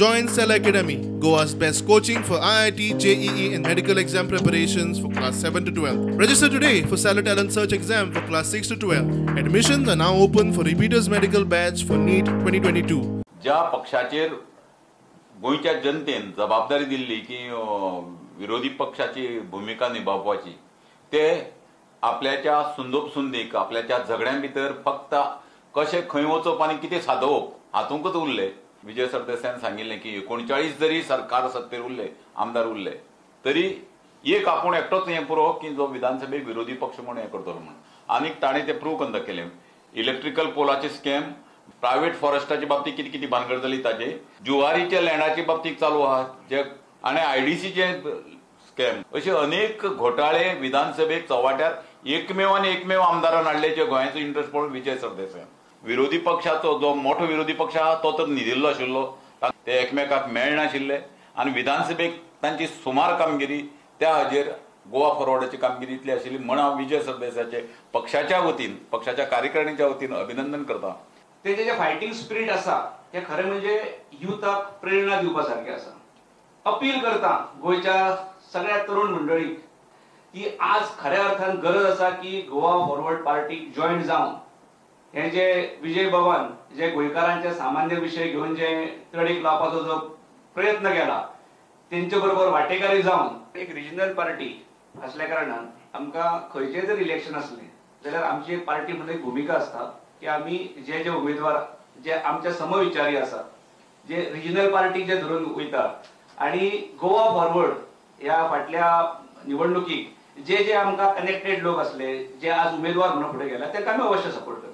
Join Cell Academy, Goa's best coaching for IIT, JEE and medical exam preparations for class 7 to 12. Register today for Stellar Talent Search exam for class 6 to 12. Admissions are now open for repeaters medical batch for NEET 2022. ज्या पक्षाचेर गोंयच्या जनतेन जबाबदारी दिल्ली की विरोधी पक्षाची भुमिका निभावपाची, ते आपल्याच्या सुंदोपसुंदीक आपल्याच्या झगड्यां भितर फक्त कशें खंय वचप आनी कितें सादोवप हातूंकच उरले. विजय सरदेसायान सांगिल्लें की 39 जरी सरकार सत्तेर उरले, आमदार उरले तरी एक आपूण एकटोच हें पुरो की जो विधानसभेक विरोधी पक्ष म्हूण हें करतलो म्हूण, आनीक ताणें तें प्रूव करून दाखयलें. इलेक्ट्रिकल पोलाचे स्कॅम, प्रायव्हेट फॉरेस्टाच्या बाबतीत कितें कितें भानगड जाली ताजे, जुवारीच्या लँडाच्या बाबतीत चालू आहा जे, आनी आयडीसीचे स्कॅम, अशे अनेक घोटाळे विधानसभेक चव्हाट्यार एकमेव आनी एकमेव आमदारान हाडले जे गोंयाचो इंट्रस्ट पळोवन विजय सरदेसाय. विरोधी पक्षाचो जो मोठो विरोधी पक्ष आहा तो तर न्हिदिल्लो आशिल्लो, ते एकमेकाक मेळनाशिल्ले आनी विधानसभेक तांची सुमार कामगिरी त्या हाजेर गोवा फॉरवर्डाची कामगिरी इतली आशिल्ली म्हण हांव विजय सरदेसायाचे पक्षाच्या वतीन, पक्षाच्या कार्यकारिणीच्या वतीन अभिनंदन करता. तेजे जे फायटींग स्पिरीट आसा हे खरें म्हणजे युथाक प्रेरणा दिवपा सारकें आसा. अपील करता गोंयच्या सगळ्या तरुण मंडळीक की आज खऱ्या अर्थान गरज आसा की गोवा फॉरवर्ड पार्टीक जॉयन जावन हे जे विजय बाबान जे गोंयकारांचे सामान्य विशय घेवन जे तडीक लावपाचो जो प्रयत्न केला तेंचे बरोबर वाटेकारी जावन एक रिजनल पार्टी असल्या कारणान आमकां खंयचें जर इलेक्शन आसलें जाल्यार आमची एक पार्टी म्हणून एक भुमिका आसता की आमी जे जे उमेदवार जे आमच्या समविचारी आसात, जे रिजनल पार्टी जे धरून वयता आनी गोवा फॉरवर्ड ह्या फाटल्या निवडणुकीक जे जे आमकां कनेक्टेड लोक आसले जे आज उमेदवार म्हणून फुडें गेला तांकां आमी अवश्य सपोर्ट करता.